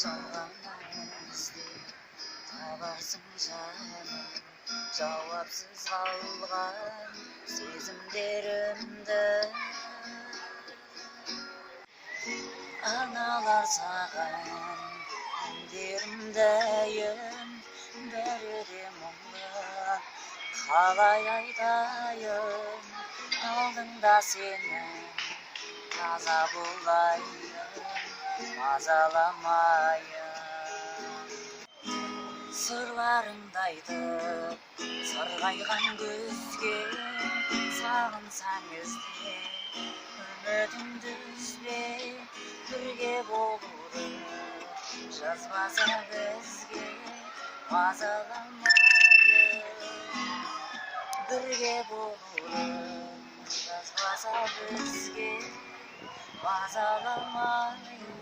Жалғаннан іздеп табарсың, жаным, жауапсыз қалған сезімдерімді. Арналар саған әндерімдейін, бәрі де мұңлы, қалай айтайын? Алдыңда сенің таза болайын, мазаламайын. Сырларыңды айтып сарғайған күзге, сағынсаң ізде, үмітіңді үзбе. Бірге болуды жазбаса бізге, мазаламайын. Бірге болуды жазбаса бізге, мазаламайын.